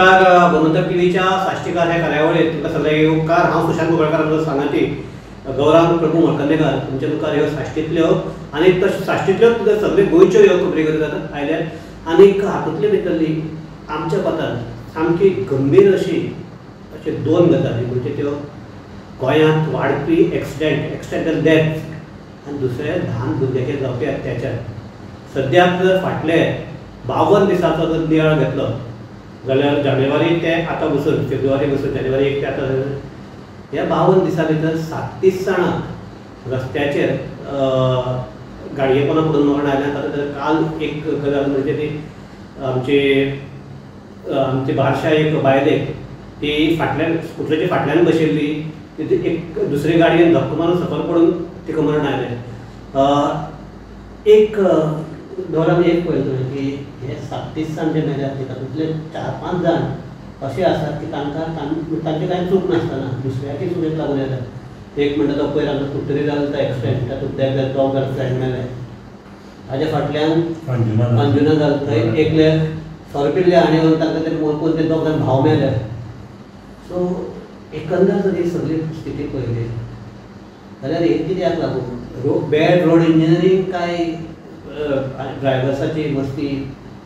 नमस्कार, गोमंतक टीव्हीच्या साश्टीकार ह्या कार्यावळीत तुमकां सगळे उपकार. हांव सुशांत कुंकळकार सांगाती गौरांग प्रभू मळकर्णेकार तुमच्या मुखार ह्यो साश्टींतल्यो आनी तशें साश्टींतल्योच तुका सगळे गोंयच्यो ह्यो खबरी करीत आयल्यात आनीक हातूंतले भितरली आमच्या कोतान सामकी गंभीर अशी अश्यो दोन गजाली म्हणजे त्यो गोंयांत वाडपी एक्सिडेंटल डेथ आनी दुसरें ल्हान भुरग्याचेर जावपी अत्याचार. सद्याक जर फाटले 52 दिसांचो जर नियाळ घेतलो जाल्यार जानेवारी ते आतां बसून फेब्रुवारी बसून जानेवारी 1 ते आतां ह्या 52 दिसां भितर 37 जाणांक रस्त्याचेर गाडये पोंदा पडून मरण आयलें. तातूंत काल एक गजाल म्हणजे ती आमची आमची बारशा एक बायलेक ती फाटल्यान स्कुटरीच्या फाटल्यान बशिल्ली, ती एक दुसरे गाडयेन धक्को मारून सकयल पडून तिका मरण आयलें. एक दोरान एक पळयलें तुवें की हे 37 जाण जे मेल्यात तातूंतले 4-5 जाण अशे आसात की तांकां तांची कांय चूक नासतना दुसऱ्याची चुकेक लागून येतात. एक म्हणटा तो पयर आमचो कुट्टरी जालो तो एक्सिडेंट, तातूंत दोग गर्लफ्रेंड मेले. ताज्या फाटल्यान अंजुना जालो, थंय एकले सोरो पिल्ले आनी तांकां ते मोरपून ते दोग जाण भाव मेले. सो एकंदर जर ही सगळी स्थिती पळयली जाल्यार हे कित्याक लागून बॅड रोड इंजिनियरींग काय ड्रायव्हर्साची मस्ती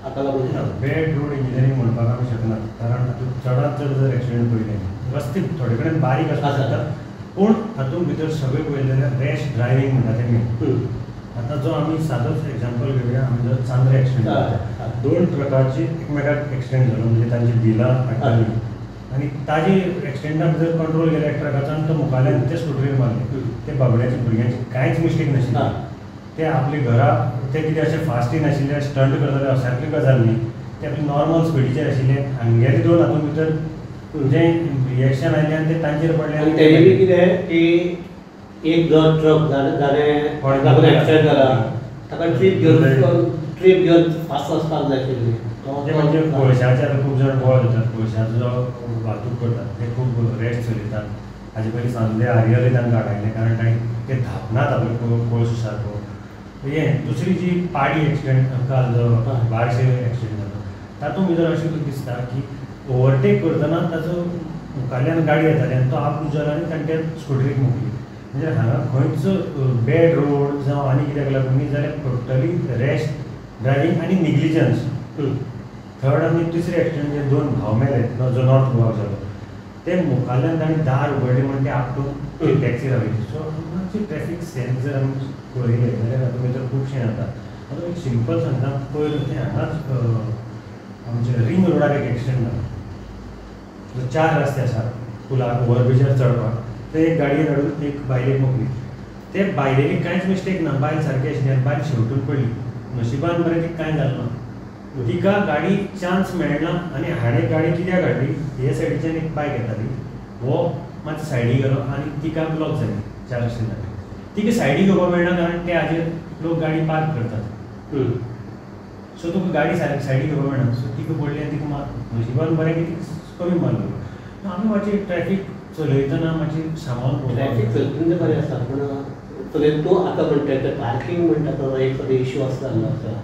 हाका लागून? बॅड रोड इंजिनियरींग म्हणपाक आमी शकना, कारण तातूंत चडांत चड जर एक्सिडेंट पळयले रस्ते थोडे कडेन बारीक आसता शकता, पूण हातूंत भितर सगळें पळयलें जाल्यार रॅश ड्रायव्हींग म्हणटा तें मेन. आतां जो आमी सादोच एग्जाम्पल घेवया, आमी जो चांद्रे एक्सिडेंट जालो, दोन ट्रकाची एकमेकाक एक्सिडेंट जालो, म्हणजे तांची बिलां हाडटाली आनी ताजी एक्सिडेंटा भितर कंट्रोल गेल्या ट्रकाचो आनी तो मुखाल्यान ते स्कुटरीर मारले. ते बाबड्याच्या भुरग्यांची कांयच मिस्टेक नाशिल्ली, ते आपले घरा ते कितें अशें फास्टी नाशिल्ले, स्टंट करताले अशातली गजाल न्ही, ते आपले नॉर्मल स्पिडीचेर आशिल्ले. हांगेले दोन हातूंत भितर जें रिएक्शन आयलें आनी ते तांचेर पडलें. आनी तेणी बी कितें की एक जो ट्रक जाणें लागून एक्सिडेंट जाला ताका ट्रीप घेवन फास्ट वचपाक जाय आशिल्ली. ते म्हणजे कोळशाचे आतां खूब जाण बोवाळ जातात, कोळशाचो जो वाहतूक करतात ते खूब रेस्ट चलयतात. हाजे पयलीं सांजले आरियलय तांकां आडायलें, कारण तांणी ते धांपनात आपले कोळसो सारको. हें दुसरी जी पाडी एक्सिडेंट काल जो बारशे एक्सिडेंट जालो तातूंत भितर अशें दिसता की ओवरटेक करतना ताचो मुखाल्यान गाडी येताली आनी तो आपलो जालो आनी ताणें त्या स्कुटरीक मोखली. म्हणजे हांगा खंयच बॅड रोड जावं आनी कित्याक लागून न्ही, जाल्यार टोटली रॅश ड्रायव्हींग आनी निग्लिजन्स. थर्ड आनी तिसरे एक्सिडेंट जे दोन भाव मेले जो नॉर्थ गोवा जालो, ते मुखाल्यान ताणें दार उगडलें म्हण ते आपटून टॅक्सी रावयली. सो मातशी ट्रॅफीक सेन्स जर आमी पळयलें जाल्यार तातूंत भितर खुबशें जाता. आतां एक सिंपल सांगता, पयर तें हांगाच आमच्या रिंग रोडार एक एक्सिडेंट जालो. जो 4 रस्ते आसात पुलाक ओवरब्रिजार चडपाक, ते एक गाडयेन हाडून एक बायलेक मोखली. ते बायलेली कांयच मिस्टेक ना, बायल सारकी आशिल्ली आनी बायल शेवटून पडली. नशिबान बरें तिका कांय जालें ना, तिका गाडी चान्स मेळना आनी हाणें गाडी कित्याक हाडली, हे सायडीच्यान एक बायक येताली, हो मातसो सायडी गेलो आनी तिका ब्लॉक जाली 4 रस्ते जाली. तिका सायडी घेवपाक मेळना कारण ते हाजेर लोक गाडी पार्क करतात, सो तुका गाडी सायडी घेवपाक मेळना. सो तिका पडली आनी तिका मार, नशिबान बरें की तिका कमी मारलो. आमी मातशी ट्रॅफीक चलयतना मातशी सांबाळून ट्रॅफीक चलयतना बरें आसा, पूण चलयता तूं आतां म्हणटा ते पार्कींग म्हणटा तो एक इश्यू आसता जाल्लो आसा.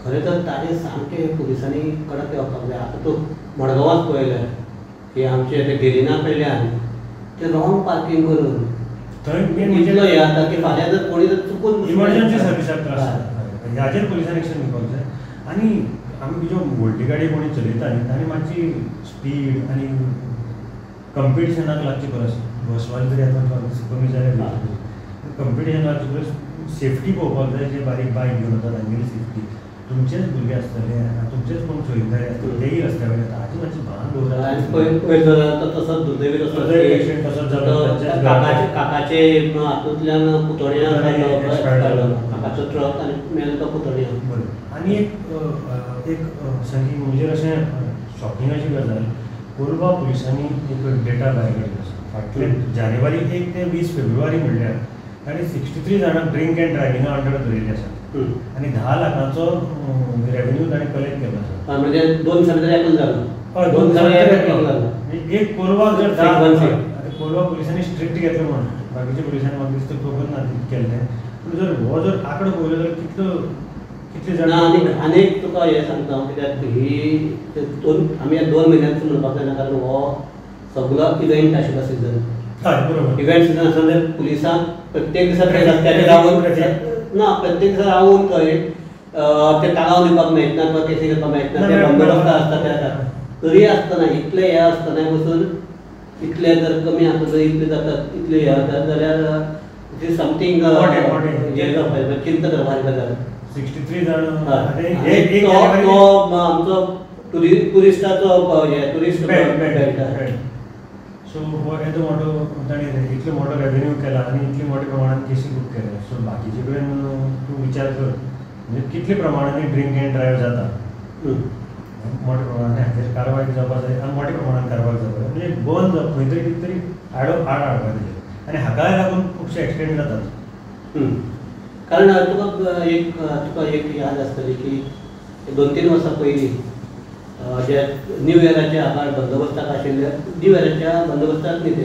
खरें तर ताजेर सामकें पुलिसांनी कडक येवपाक जाय. आतां तूं मडगांवांत पळयलें की आमचे ते गेलिना कडल्यान ते रॉंग पार्कींग करून थंय इतलो हें जाता की फाल्यां जर कोणी जर चुकून इमर्जन्सी सर्विसाक त्रास जाता. हाजेर पुलिसान एक्शन घेवपाक जाय. आनी आमी ज्यो व्हडली गाडी कोणी चलयता न्ही तांणी मातशी स्पीड आनी कंपिटिशनाक लागची परस बसवाले तरी आतां कमी जाल्यार कंपिटिशनाक लागची परस सेफ्टी पळोवपाक जाय. जे बारीक बायक घेवन वता तांगेली सेफ्टी, तुमचेच भुरगे आसतले, तुमचेच कोण चोयताले आसतले, तेय रस्त्या वयले आतां हाची मातशी भान दवरता. तसोच दुर्दैवी एक्सिडेंट तसोच जालो, काकाचे हातूंतल्यान पुतणया, काकाचो ट्रक आनी मेलो तो पुतणया. बरें, आनी एक एक सामकी म्हणजे अशें शॉकिंग अशी गजाल, कोलवा पुलिसांनी एक डेटा भायर काडिल्लो आसा. फाटले जानेवारी 1 ते 20 फेब्रुवारी म्हणल्यार तांणी 63 जाणांक ड्रिंक एंड ड्रायव्हिंगा अंडर धरिल्ले आसा आनी 10 लाखांचो रेवेन्यू ताणें कलेक्ट केलो आसा. म्हणजे 2 दिसां भितर एकूच जालो, हय 2 दिसां भितर एक कोलवाक जर 10, कोलवा पुलिसांनी स्ट्रिक्ट घेतलो म्हण बाकीच्या पुलिसांनी म्हाका दिसता खबर ना केल्लें, पूण जर हो जर आंकडो पळयलो जाल्यार कितलो कितले जाण. आनी एक तुका हें सांगता हांव, कित्याक ही दोन आमी 2 म्हयन्यांत म्हणपाक जायना, कारण हो सगळो इव्हेंट आशिल्लो सिजन. हय बरोबर, इव्हेंट सिजन आसतना पुलिसांक प्रत्येक दिसा रस्त्याचेर रावन ना, प्रत्येक दिसा रावन थंय ते ताळाव दिवपाक मेळना किंवा केसी करपाक मेळना, ते बंदोबस्त आसता ते आसा. तरी आसतना इतले हे आसतना पसून इतले जर कमी आसा जर इतले जातात इतले हे जातात जाल्यार it is something हें जावपाक चिंता करपाची गजाल. 63 जाण तो आमचो ट्युरिस्टाचो ट्युरिस्ट बेल्ट. सो हो येदो मोठो ताणें इतलो मोठो रेवेन्यू केला आनी इतले मोठ्या प्रमाणान केसी बूक केल्या. सो बाकीचे कडेन तूं विचार कर म्हणजे कितले प्रमाणांनी ड्रिंक एंड ड्रायव्ह जाता, मोठ्या प्रमाणान हाचेर कारवाय जावपाक जाय आनी मोठ्या प्रमाणान कारवाय जावपाक जाय. म्हणजे बंद जावप खंय तरी कितें तरी आड हाडपाक जाय आनी हाकाय लागून खुबशे एक्सिडेंट जातात. कारण तुका एक याद आसतली की 2-3 वर्सां पयलीं जे न्यू इयराच्या आकार बंदोबस्ताक आशिल्ले, न्यू इयराच्या बंदोबस्ताक न्ही ते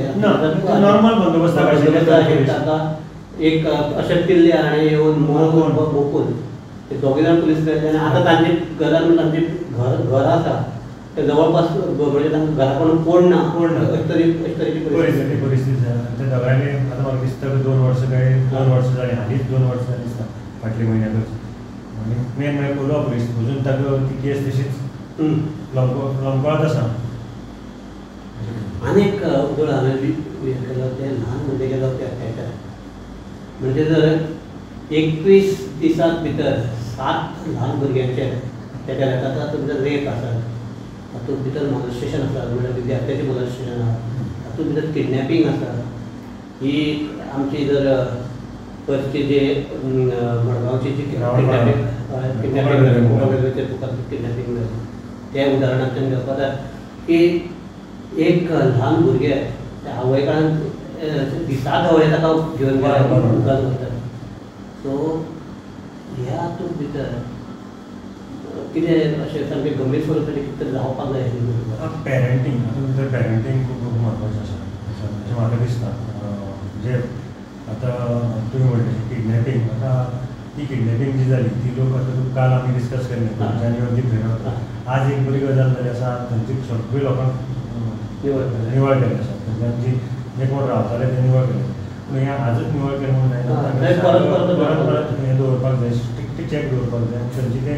नॉर्मल बंदोबस्ताक आशिल्ले, ताका एक अशें पिल्ले हाणें येवन मोखून ते दोगे जाण पुलीस मेळ्ळे आनी आतां तांचे घरान तांचे घर आसा ते जवळपास म्हणजे तांकां घरा कोण ना, अशे तरेची परिस्थिती जाल्या. ते दोगांयले आतां म्हाका दिसता 2 वर्सां काय 2 वर्सां जालीं, हालींच 2 वर्सां जालीं दिसता फाटल्या म्हयन्याकच. आनी मेन म्हळ्यार कोलवा पुलीस अजून ताका ती केस तशीच लंबकळत आसा. आनी एक उदळ हांवें हें केलो तें ल्हान भुरगें जावपी अत्याचार म्हणजे जर 21 दिसां भितर 7 ल्हान भुरग्यांचे अत्याचार जाता, तातूंत भितर रेप आसा, तातूंत भितर मोलेस्टेशन आसा, म्हणल्यार विद्यार्थ्याचें मोलेस्टेशन आसा, तातूंत भितर किडनॅपिंग आसा. ही आमची जर पयरची जे मडगांवची जी किडनॅपिंग किडनॅपिंग जालें त्या उदाहरणांतल्यान घेवपाक जाय की एक ल्हान भुरगें त्या आवय कडल्यान दिसाक आवय ताका घेवन मुखार वतात. सो ह्या हातूंत भितर कितें अशें सामकें गंभीर स्वरुपाचें कितें तरी जावपाक जाय आशिल्लें. पॅरंटींग हातूंत भितर पॅरंटींग खूब म्हत्वाचें आसा अशें म्हाका दिसता. म्हणजे आतां तुवें म्हणलें किडनॅपिंग, आतां ती किडनॅपिंग जी जाली ती लोक आतां काल आमी डिस्कस केल्ले जानेवारी खंय रावता. आज एक बरी गजाल जाली आसा, थंयची सगळी लोकांक निवळ केल्ले आसा, थंयच्यान जी जे कोण रावताले ते निवळ केले. पूण हें आजच निवळ केलें म्हणून जायना, परत परत हें दवरपाक जाय, स्ट्रिक्ट चॅक दवरपाक जाय आनी थंयचे ते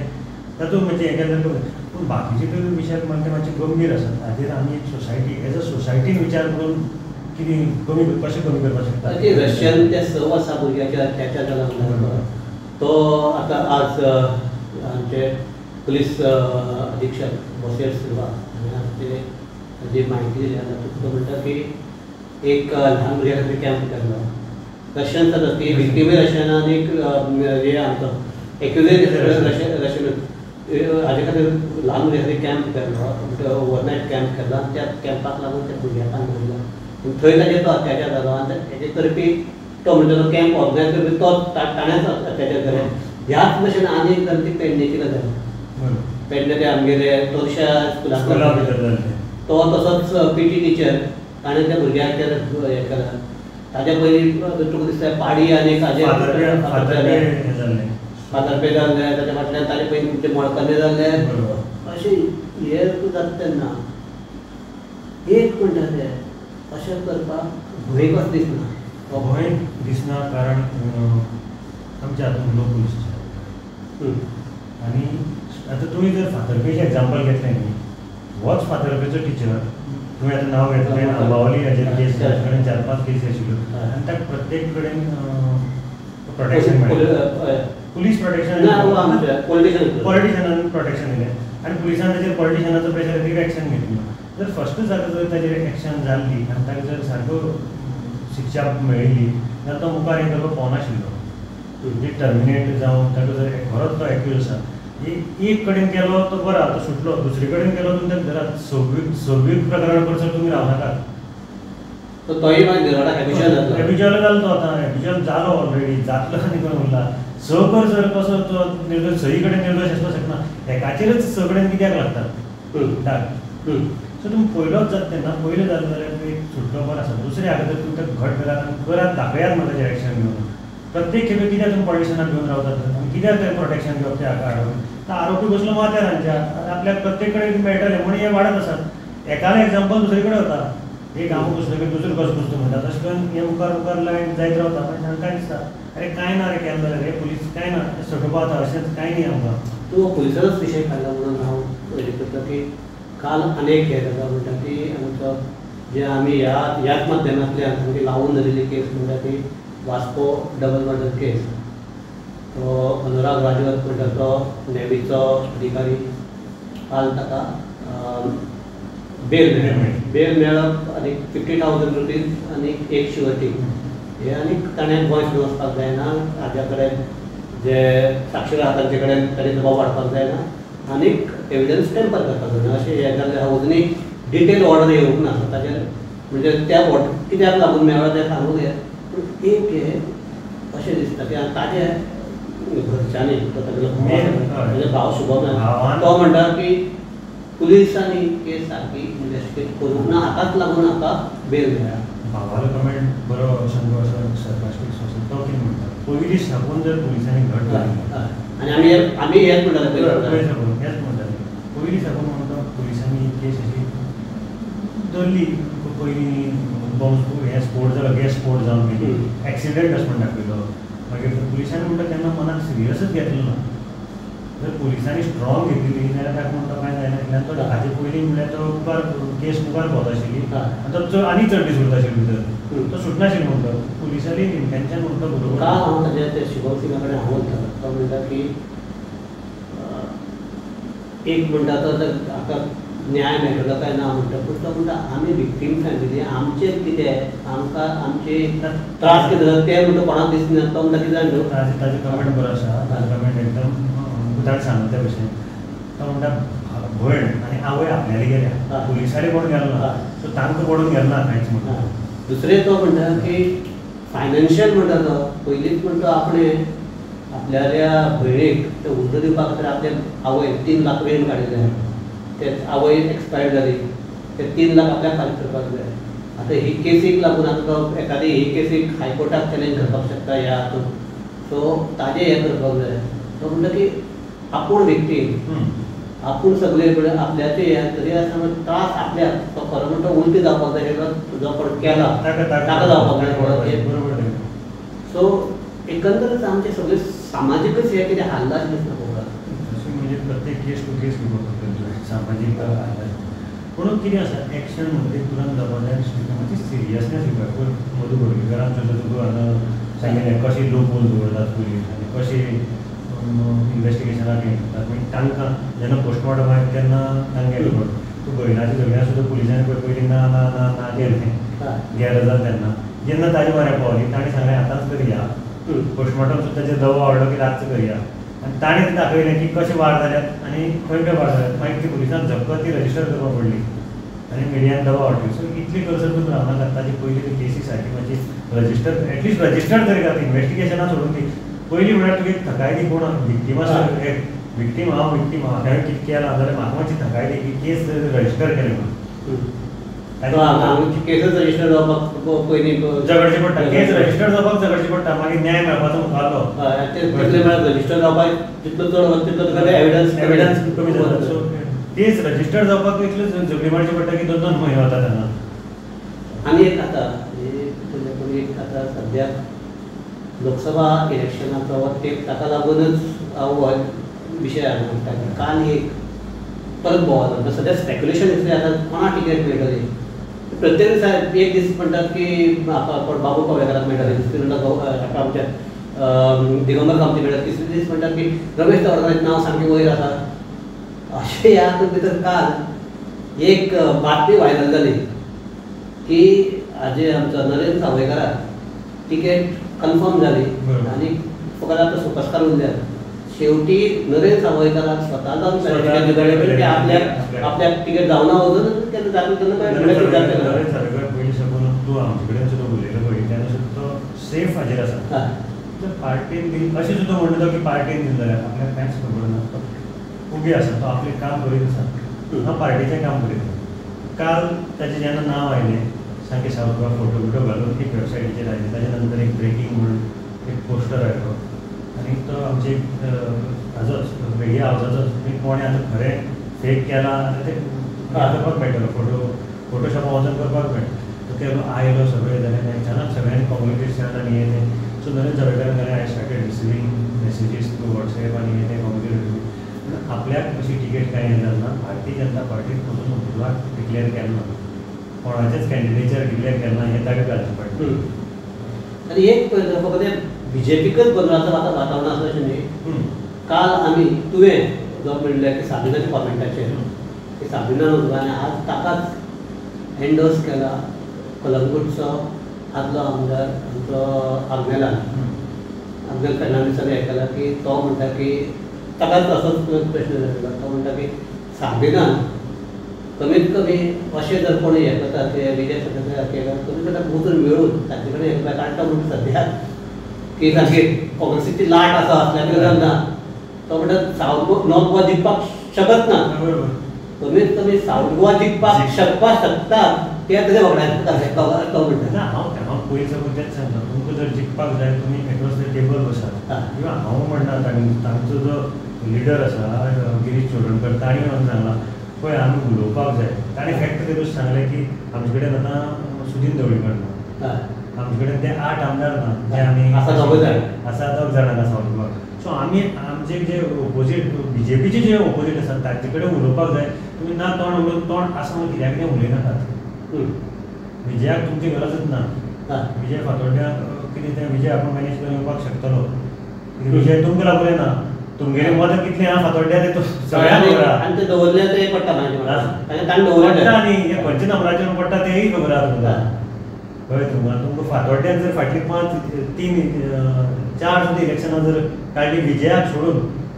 तातूंत म्हणजे हें केलें. पूण बाकीचे तर विशय मात ते मातशे गंभीर आसात. हाजेर आमी एक सोसायटी एज अ सोसायटीन विचार करून कितें कमी कशें कमी करपाक शकता. रशियन त्या 6 वर्सां भुरग्याचेर अत्याचार जाला म्हणटा तो आतां आज आमचे पुलीस अधीक्षक बोसेर सिल्वा हांणी आज ते जी म्हायती दिली आसा तो म्हणटा की एक ल्हान भुरग्या खातीर कॅम्प केल्लो रशियन जाता ती विक्टिमूय रशियन आनी हे आमचो एक्युजय रशियन हाजे खातीर ल्हान भुरग्या खातीर कॅम्प केल्लो, ओवरनायट कॅम्प केल्लो आनी त्या कॅम्पाक लागून त्या भुरग्याक मारलो थंय ताजेर तो अत्याचार जालो आनी हेजे करपी तो म्हणटा तो कॅम्प ऑर्गनायज करपी तो ताणेंच अत्याचार केले. ह्याच भशेन आनी एक जाली ती पेडणेची गजाल. पेडणे ते आमगेले तोरशा स्कुलाक तो तसोच पी टी टिचर ताणें त्या भुरग्याचेर हें केलां. ताज्या पयलीं तुका दिसता पाडी आनी हाजेर फातर्पे जाल्ले, ताच्या फाटल्यान ताजे पयलीं तुमचे मळकर्णे जाल्ले. अशें हें जाता तेन्ना एक म्हणटा ते अशें करपाक भंय कसो दिसना? भंय दिसना कारण आमच्या हातूंत लोक पुलीस आसा. आनी आतां तुमी जर फातर्पेचें एग्जाम्पल घेतलें न्ही, होच फातर्पेचो टिचर तुवें आतां नांव घेतलें आंबावली हाजेर केस, ताचे कडेन 4-5 केसी आशिल्ल्यो आनी ताका प्रत्येक कडेन प्रोटेक्शन मेळ्ळें, पुलीस प्रोटेक्शन, पॉलिटिशनान प्रोटेक्शन दिलें आनी पुलिसान ताचेर पॉलिटिशनाचो प्रेशर खातीर एक्शन घेतली. जर फस्टूच जाका जर ताजेर एक्शन जाल्ली आनी ताका जर सारको शिक्षा मेळिल्ली जाल्यार तो मुखार हें करपाक पावनाशिल्लो. म्हणजे टर्मिनेट जावन ताका जर खरोच तो एक्यूज आसा, एक कडेन केलो तो बरो तो सुटलो, दुसरे कडेन केलो तुमी ताका धरात. सगळीं प्रकरण करसर तुमी रावनाकात. तोय मागीर हॅबिच्युअल जालो तो, आतां हॅबिच्युअल जालो ऑलरेडी, जातलो आनी कोण उरला. स कर सर कसो तो निर्दोश, सगळी कडेन निर्दोश आसपाक शकना, एकाचेरच सगळेन कित्याक लागतात डाग. सो तुमी पयलोच जाता तेन्ना पयलें जालें जाल्यार एक सुटलो बरो आसा, दुसरें हाका जर तुमी ताका घट करात आनी करात दाखयात म्हणटा ताचेर एक्शन घेवन. प्रत्येक खेपे कित्याक तुमी पॉलिटिशनाक घेवन रावतात? कित्याक तें प्रोटेक्शन घेवप ते हाका आरोपी तो आरोपी बसलो माथ्यार हांच्या आनी आपल्याक प्रत्येक कडेन मेळटलें म्हणून हे वाडत आसात. एकालें एग्जाम्पल दुसरे कडेन वता, एक हांव घुसलो की दुसरो कसो घुसलो म्हणटा, तशें करून हे मुखार मुखार लायन जायत रावता. पण तांकां दिसता अरे कांय ना रे केन्ना जाल्यार हे पुलीस कांय ना सटोवपा वता, अशेंच कांय न्ही आमकां. तूं पुलिसाचोच विशय काडला म्हणून हांव हें करता की काल आनी एक हें जाता म्हणटा की आमचो जे आमी ह्या ह्याच माध्यमांतल्यान सामकी लावून धरिल्ली केस म्हणटा ती वास्को डबल मर्डर केस. तो अनुराग राजवत म्हणटा तो नेवीचो अधिकारी, काल ताका बेल मेळ्ळी. बेल मेळप आनी 50,000 रुपीज आनी एक शुअरिटी हे, आनी ताणें गोंय सोडून वचपाक जायना, हाज्या कडेन जे साक्षीदार आहा तांचे कडेन ताणें दबाव वाडपाक जायना आनी एविडन्स टेम्पर करपाक जायना, अशें हें जाल्लें आहा. अजुनूय डिटेल ऑर्डर येवंक ना ताचेर, म्हणजे त्या ऑर्डर कित्याक लागून मेळ्ळो तें सांगूंक हें. पूण एक हें अशें दिसता की ताजे घरच्यांनी तो तागेलो ताजो भाव शुभम तो म्हणटा की पुलिसांनी केस सारकी इन्वेस्टिगेट करूंक ना, हाकाच लागून हाका बेल मेळ्ळा. भावालो कमेंट बरो सामको असो सरकास्टीक असो, तो कितें म्हणटा पयलीं साकून जर पुलिसांनी घट धरली आनी आमी आमी हेच म्हणटाले पयलीं साकून, हेच म्हणटाले पयलीं साकून म्हणटा पुलिसांनी ही केस अशी धरली. पयलीं बॉम्ब हे स्फोट जालो, गॅस स्फोट जावन गेली, एक्सिडंट अशें म्हण दाखयलो. मागीर पुलिसांनी म्हणटा तेन्ना मनाक सिरियसच घेतलो ना. जर पुलिसांनी स्ट्रॉंग घेतिल्ली जाल्यार ताका म्हणटा कांय जायना आशिल्लें. आनी तो हाजे पयलीं म्हणल्यार तो मुखार केस मुखार भोंवता आशिल्ली आनी तो चड आनी चड दीस उरता आशिल्लो भितर, तो सुटनाशिल्लो म्हणटा. पुलिसांनी इंटेन्शन म्हणटा बरोबर. काल हांव ताज्या त्या शुभम सिंगा कडेन हांव उलयतालो, तो म्हणटा की एक म्हणटा तो हाका न्याय मेळटलो काय ना म्हणटा, पूण तो म्हणटा आमी विक्टीम फॅमिली, आमचेर कितें आमकां आमचे त्रास कितें जाता तें म्हणटा कोणाक दिसना. तो म्हणटा कितें जाण न्हू. ताजो कमेंट बरो आसा, ताजो कमेंट एकदम ताणें सांगला त्या भशेन. तो म्हणटा भयण आनी आवय आपल्याले गेल्या, पुलिसांनी कोण गेलो ना, सो तांकां पडून गेलो ना कांयच म्हणटा. दुसरें तो म्हणटा की फायनान्शियल म्हणटा तो पयलींच म्हणटा आपणें आपल्याल्या भयणीक ते हुंडो दिवपा खातीर आपले आवय 3 लाख रीण काडिल्लें, ते आवय एक्सपायर्ड जाली, ते 3 लाख आपल्याक फारीक करपाक जाय. आतां ही केसीक लागून आतां तो एखादी ही केसीक हायकोर्टाक चॅलेंज करपाक शकता ह्या हातूंत, सो ताजें हें करपाक जाय. तो म्हणटा की आपूण विक्टीम, आपूण सगळे कडेन आपल्याचे हें तरी आसतना त्रास आपल्याक, तो खरो म्हणटा उलटी जावपाक जाय, जो कोण केला ताका जावपाक जाय. बरोबर. सो एकंदरच आमचे सगळे सामाजिकच हें कितें हाल्ला अशें दिसना पळोवपाक. तशें म्हणजे प्रत्येक केस टू केस घेवपाक पडटा सामाजीक हाल्ला. पूण कितें आसा एक्शन म्हणटा तें तुरंत जावपाक जाय, मातशी सिरियसनेस येवपाक. मधू बोरवेकारान सुद्दां तुका हांगा सांगिल्लें कशें लोक दवरतात पुलीस आनी कशें इन्वेस्टिगेशनाक हें करतात. मागीर तांकां जेन्ना पोस्टमॉर्टम आयलें तेन्ना तांकां हें करप, तूं भयणाच्या झगड्यां सुद्दां पुलिसांनी पळय पयलीं ना ना ना ना केलें गेलो जालें. तेन्ना जेन्ना ताजे म्हऱ्या पावली ताणें सांगलें आतांच करया पोस्टमॉर्टम सुद्दां, ताचेर दबाव हाडलो की रातचो करया. आनी ताणें तें दाखयलें की कशें वार जाल्यात आनी खंय खंय वार जाल्यात. मागीर ती पुलिसांक झक्कत ती रजिस्टर करपाक पडली आनी मिडियान दबाव हाडलो. सो इतली करसर तुका रावनाका, ताजे पयलीं ती केसी सारकी मातशी रजिस्टर एटलिस्ट रजिस्टर तरी कर, इन्वेस्टिगेशनां सोडून दी. पयलीं म्हळ्यार तुगे थकाय दी, कोण विक्टीम आसा, विक्टीम हांव विक्टीम हांव, हांवें कितें केलां जाल्यार म्हाका मातशी थकाय दी की केस रजिस्टर केलें म्हणून. केसच रजिस्टर जावपाक पयलीं झगडचें पडटा, केस रजिस्टर जावपाक झगडचें पडटा, मागीर न्याय मेळपाचो मुखारलो. तितलें म्हळ्यार रजिस्टर जावपाक जितलो चड वता तितलो तुका एविडन्स एविडन्स कमी जाता. सो केस रजिस्टर जावपाक इतले झगडी मारची पडटा की 2-2 म्हयने वता तेन्ना. आनी एक आतां एक आतां सद्याक लोकसभा इलेक्शनाचो तेंप, ताका लागूनच हांव विशय हाडून म्हणटा की काल एक परत बोवाळ जालो. सद्या स्पेक्युलेशन दिसलें आतां कोणा टिकेट मेळटली. प्रत्येक दिसा एक दीस म्हणटात की कोण बाबू कवळेकाराक मेळटले, दुसरे म्हणटा हाका आमच्या दिगंबर कामती मेळटात, तिसरे दीस म्हणटात की रमेश तवडकाराचें नांव सामकें वयर आसा. अशें ह्या हातूंत भितर काल एक बातमी व्हायरल जाली की हाजे आमचो नरेंद्र सावयकाराक टिकेट कन्फर्म जाली आनी फकत आतां सुपरस्टार उरल्या. शेवटी नरेंद्र सावयकाराक स्वता जावन आपल्याक आपल्याक टिकेट जावना वचून तेन्ना जातलें तेन्ना. नरेंद्र सावयकार पयलीं साकून तूं आमचे कडेन सुद्दां उलयलो पळय तेन्ना सुद्दां तो सेफ हाजेर आसा. तर पार्टीन दिली अशें सुद्दां म्हणटा की पार्टीन दिली जाल्यार आपल्याक कांयच खबर ना, तो उबी आसा, तो आपलें काम करीत आसा, तो पार्टीचें काम करीत आसा. काल ताचें जेन्ना नांव आयलें सामकें सावथ गोवा फोटो बिटो घालून एक वेबसायटीचेर आयलें, ताजे नंतर एक ब्रेकींग म्हणून एक पोस्टर आयलो. आनी तो आमचे हाजोच मिडिया हावसाचोच कोणें आतां खरें फेक केला जाल्यार तें करपाक मेळटलो, फोटोशॉपाक वचून करपाक मेळटा. तो केलो आयलो सगळें जालें अचानक सगळ्यांनी कॉंग्रेच्युलेशन आनी हें तें. सो नरेंद्र जावळेकरान जाल्यार I started receiving messages through WhatsApp आनी हें तें कॉंग्रेच्युलेशन. पूण आपल्याक अशी टिकेट कांय हें जालें ना. भारतीय जनता पार्टीन अजून उमेदवार डिक्लेअर केलो ना, कोणाचेच कॅन्डिडेचर डिक्लेअर केलें ना, हें ताका घालचें पडटा. आनी एक फकत बीजेपीकच गोंदळाचो आतां वातावरण आसा अशें न्ही. काल आमी तुवें जो म्हणलें की साबिनाच्या कॉमेंटाचेर की साबिनान उरला आनी आज ताकाच एन्डोर्स केला कलंगूटचो आदलो आमदार आमचो आग्नेलान, आग्नेल फेर्नांडीसान हें केलां की तो म्हणटा की ताकाच असोच प्रश्न जाल्लो, तो म्हणटा की साबिनान कमीत कमी अशें जर कोण हें करता ते विजय सरदेसाय केल्यार कमीत कमी वचून मेळून ताचे कडेन हें कारण तो म्हणटा सद्या की सारकी काँग्रेसीची लाट आसा असल्यार गजाल ना. तो म्हणटा सावथ नॉर्थ गोवा जिखपाक शकत ना, कमीत कमी सावथ गोवा जिखपाक शकपाक शकता ते तुजें वगडायता तो म्हणटा. ना, हांव पयलीं साकून तेंच सांगता, तुमकां जर जिखपाक जाय तुमी एक्रॉस the table बसात. किंवा हांव म्हणना तांचो जो लिडर आसा गिरीश चोडणकर तांणी येवन सांगलां पळय आमी उलोवपाक जाय. ताणें फॅक्ट तेतूच सांगलें की आमचे कडेन आतां सुदीन ढवळीकर ना, आमचे कडेन ते 8 आमदार ना जे आमी आसा 2 जाणां आसा सावथ गोवा. सो आमी आमचे जे ओपोजीट बीजेपीचे जे ओपोजीट आसा तांचे कडेन उलोवपाक जाय. तुमी ना तोंड उलोवन तोंड आसा म्हणून कित्याक कितें उलयनाकात. विजयाक तुमची गरजच ना. विजय फातोड्ड्या कितें तें विजय आपूण मॅनेज करून येवपाक शकतलो. विजय तुमकां लागून येना, तुमगेलें मतां कितलीं आहा फातोड्ड्या तें सगळ्यांक खबर आहा. आनी तें दवरलें तें पडटा ताणें दवरलें पडटा न्ही, हें खंयच्या नंबराचेर पडटा तेंय खबर आहा तुमकां. कळ्ळें तुमकां? तुमकां फातोड्ड्यान जर फाटलीं 5, 3, 4 सुद्दां इलेक्शनां जर काडली विजयाक सोडून,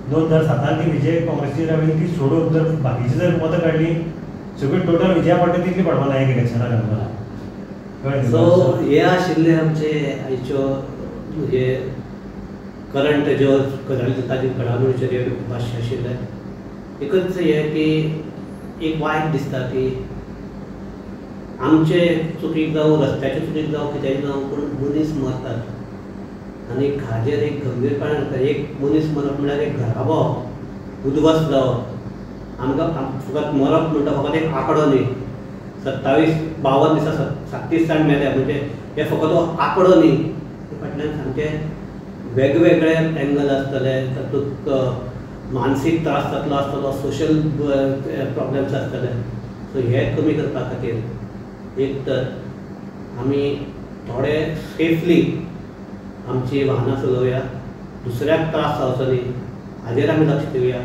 2007 ती विजय काँग्रेसीची रावली ती सोडून जर बाकीची जर मतां काडली सगळी टोटल विजया पडटा तितली पडपा ना एक इलेक्शनाक आमकां. कळ्ळें? सो हे आशिल्ले आमचे आयच्यो हे करंट ज्यो गजाली ताजे घडामोडीचेर हे भाश्य आशिल्लें. एकच हें की एक वायट दिसता की आमचे चुकीक जावं रस्त्याचे चुकीक जावं कित्याचे जावं पूण मनीस मरतात आनी हाजेर एक गंभीरपणान एक मनीस मरप म्हणल्यार एक घराबो उद्ध्वस्त जावप. आमकां फकत मरप म्हणटा फकत एक आंकडो न्ही, 27 52 दिसा 37 जाण मेले म्हणजे हे फकत हो आंकडो न्ही, ते फाटल्यान सामके वेगवेगळे एंगल आसतले, तातूंत मानसीक त्रास जातलो आसतलो, सोशल प्रॉब्लम्स आसतले. सो हे कमी करपा खातीर एक तर आमी थोडे सेफली आमची वाहनां चलोवया, दुसऱ्याक त्रास जावचो न्ही हाजेर आमी लक्ष दिवया.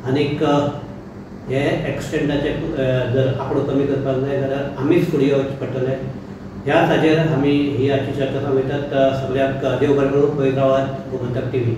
आनीक हे एक्सिडेंटाचे जर आंकडो कमी करपाक जाय जाल्यार आमीच फुडें येवचें पडटलें. ह्याच हाजेर आमी ही आजची चर्चा थांबयतात. सगळ्यांक देव बरें करूं. पळयत रावात गोमंतक टीव्ही.